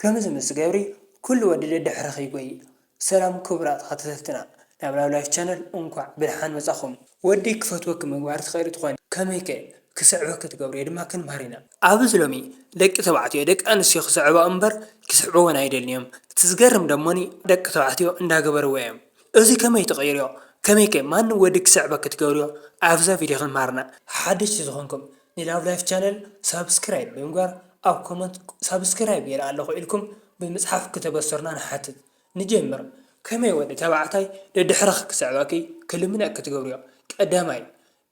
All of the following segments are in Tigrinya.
ከምዚ ምስ ትገብሪ ኩሉ ወዲ ደድሕርኺ ይጎይ። ሰላም ክቡራት ተኸታተልትና፣ ናብ ላቭ ላይፍ ቻነል እንኳዕ ብደሓን መጻኹም። ወዲ ክፈትወኪ ምግባር ትኽእሊ ትኾኒ፣ ከመይከ ክስዕበኪ ትገብርዮ ድማ ክንምሃር ኢና። ኣብዚ ሎሚ ደቂ ተባዕትዮ ደቂ ኣንስትዮ ክስዕባ እምበር ክስዕብወን ኣይደልንዮም። እቲ ዝገርም ደሞኒ ደቂ ተባዕትዮ እንዳገበርዎ እዮም። እዚ ከመይ ትቕይርዮ? ከመይከ ማንም ወዲ ክስዕበኪ ትገብርዮ? ኣብዛ ቪድዮ ክንምሃር ኢና። ሓደሽቲ ዝኾንኩም ንላቭ ላይፍ ቻነል ሳብስክራይብ ብምግባር ኣብ ኮመንት ሳብስክራይብ ገይረ ኣለኹ ኢልኩም ብምጽሓፍ ክተበስሩና ንሓትት። ንጀምር። ከመይ ወዲ ተባዕታይ ደድሕርኺ ክስዕበኪ ክልምነኪ ትገብርዮ? ቀዳማይ፣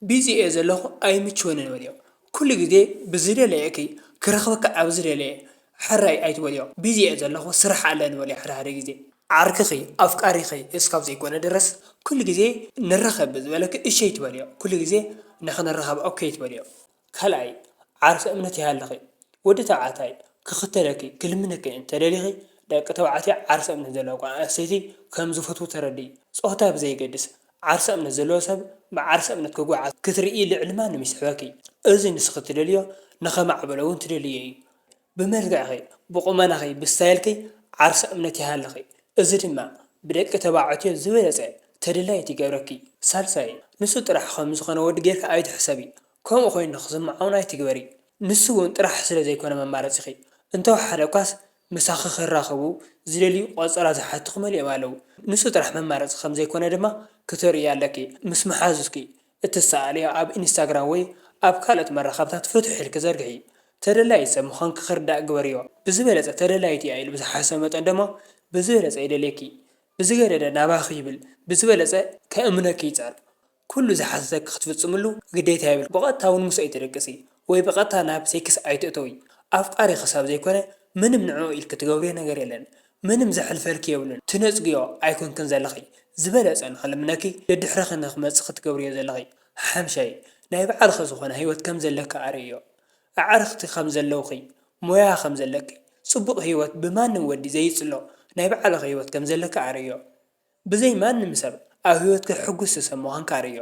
ቢዚ እየ ዘለኹ ኣይምችወንን በልዮ። ኩሉ ግዜ ብዝደለየኪ ክረኽበኪ ኣብ ዝደለየ ሕራይ ኣይትበልዮ። ቢዚ እየ ዘለኹ ስራሕ ኣለኒ በልዮ ሓደ ሓደ ግዜ። ዓርክኺ ኣፍቃሪኺ እስካብ ዘይኮነ ድረስ ኩሉ ግዜ ንራኸብ ብዝበለኪ እሺ ኣይትበልዮ። ኩሉ ግዜ ንኽንራኸብ ኦኬ ኣይትበልዮ። ካልኣይ፣ ዓርሰ እምነት ይሃልኺ። ወዲ ተባዕታይ ክኽተለኪ ክልምነኪ እንተደሊኺ፣ ደቂ ተባዕትዮ ዓርሰ እምነት ዘለዋ ጓል ኣንስተይቲ ከም ዝፈትዉ ተረድኢ። ጾታ ብዘየገድስ፣ ዓርሰ እምነት ዘለዎ ሰብ ብዓርሰ እምነት ክጓዓዝ ክትርኢ ልዕሊ ማንም ይስሕበኪ። እዚ ንስኺ ትደልዮ ንኸማዕብሎ እውን ትደልዮ እዩ። ብመልክዕኺ፣ ብቑመናኺ፣ ብስታይልኪ ዓርሰ እምነት ይሃልኺ። እዚ ድማ ብደቂ ተባዕትዮ ዝበለጸ ተደላይት ይገብረኪ። ሳልሳይ፣ ንሱ ጥራሕ ከም ዝኾነ ወዲ ጌርኪ ኣይትሕሰቢ። ከምኡ ኮይኑ ንኽስምዖ እውን ኣይትግበሪ። ንሱ እውን ጥራሕ ስለ ዘይኮነ መማረጺኺ። እንተወሓደ እኳስ ምሳኺ ክራኸቡ ዝደልዩ ቆጸራ ዝሓቱኺ መሊኦም ኣለዉ። ንሱ ጥራሕ መማረጺ ከም ዘይኮነ ድማ ክተርእዮ ኣለኪ። ምስ መሓዙትኪ እትሰኣልዮ ኣብ ኢንስታግራም ወይ ኣብ ካልኦት መራኸብታት ፍትሕ ኢልኪ ዘርግሒ። ተደላዪ ሰብ ምዃንኪ ክርዳእ ግበርዮ። ብዝበለጸ ተደላዪት እያ ኢሉ ብዝሓሰበ መጠን ደሞ ብዝበለጸ ይደልየኪ። ብዝገደደ ናባኺ ይብል። ብዝበለጸ ከእምነኪ ይጸር። ኩሉ ዝሓተተኪ ክትፍጽምሉ ግዴታ የብልኪ። ብቐጥታ እውን ምስኡ ኣይትደቅሲ ወይ ብቐጥታ ናብ ሴክስ ኣይትእተዊ። ኣፍቃሪ ክሳብ ዘይኮነ ምንም ንዕኡ ኢልኪ ትገብርዮ ነገር የለን። ምንም ዘሕልፈልኪ የብሉን። ትነጽግዮ ኣይኮንክን ዘለኺ። ዝበለጸ ንኽልምነኪ ደድሕረኺ ንኽመጽእ ክትገብርዮ ዘለኺ። ሓምሻይ፣ ናይ ባዕልኺ ዝኾነ ህይወት ከም ዘለኪ ኣርእዮ። ኣዕርኽቲ ከም ዘለውኺ፣ ሞያ ከም ዘለኪ፣ ጽቡቕ ህይወት ብማንም ወዲ ዘይጽሎ ናይ ባዕልኺ ህይወት ከም ዘለኪ ኣርእዮ። ብዘይ ማንም ሰብ ኣብ ህይወትኪ ሕጉስቲ ሰብ ምዃንኪ ኣርእዮ።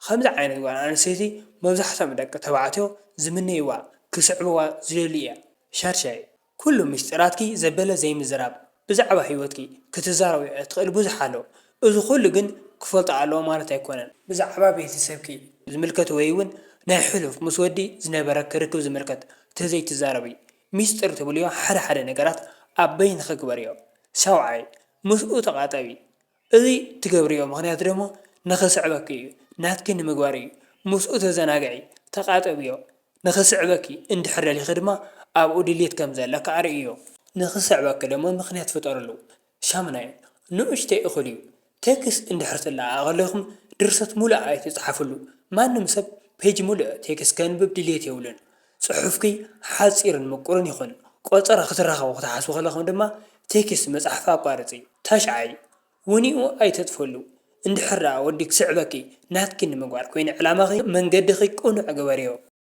ከምዚ ዓይነት ጓል ኣንስተይቲ መብዛሕትኦም ደቂ ተባዕትዮ ዝምነይዋ፣ ክስዕብዋ ዝደልዩ እያ። ሻድሻይ፣ ኩሉ ሚስጢራትኪ ዘበለ ዘይምዝራብ። ብዛዕባ ህይወትኪ ክትዛረብዮ እትኽእሊ ብዙሕ ኣሎ። እዚ ኩሉ ግን ክፈልጦ ኣለዎ ማለት ኣይኮነን። ብዛዕባ ቤተሰብኪ ዝምልከት ወይ እውን ናይ ሕሉፍ ምስ ወዲ ዝነበረኪ ርክብ ዝምልከት ተዘይትዛረቢ። ሚስጥር ትብልዮ ሓደ ሓደ ነገራት ኣብ በይንኺ ግበርዮ። ሻውዓይ፣ ምስኡ ተቓጠቢ። እዚ ትገብርዮ ምኽንያት ደሞ ንኽስዕበኪ እዩ፣ ናትኪ ንምግባር እዩ። ምስኡ ተዘናግዒ፣ ተቓጠብዮ። ንኽስዕበኪ እንድሕር ደሊኺ ድማ ኣብኡ ድልየት ከም ዘለኪ ኣርእዮ። ንኽስዕበኪ ደሞ ምኽንያት ፍጠርሉ። ሻምናይ፣ ንኡሽተይ እኹል እዩ። ቴክስት እንድሕር ትለኣኣኹ ኣለኹም ድርሰት ሙሉእ ኣይትጽሓፍሉ። ማንም ሰብ ፔጅ ሙሉእ ቴክስት ከንብብ ድልየት የብሉን። ጽሑፍኪ ሓጺርን ምቁርን ይኹን። ቆጸራ ክትራኸቡ ክትሓስቡ ከለኹም ድማ ቴክስት ምጽሓፍ ኣቋርጺ። ታሽዓይ፣ ውኒኡ ኣይተጥፈሉ። እንድሕር ደኣ ወዲ ክስዕበኪ ናትኪ ንምግባር ኮይኑ ዕላማኺ መንገድኺ ቅኑዕ ግበርዮ።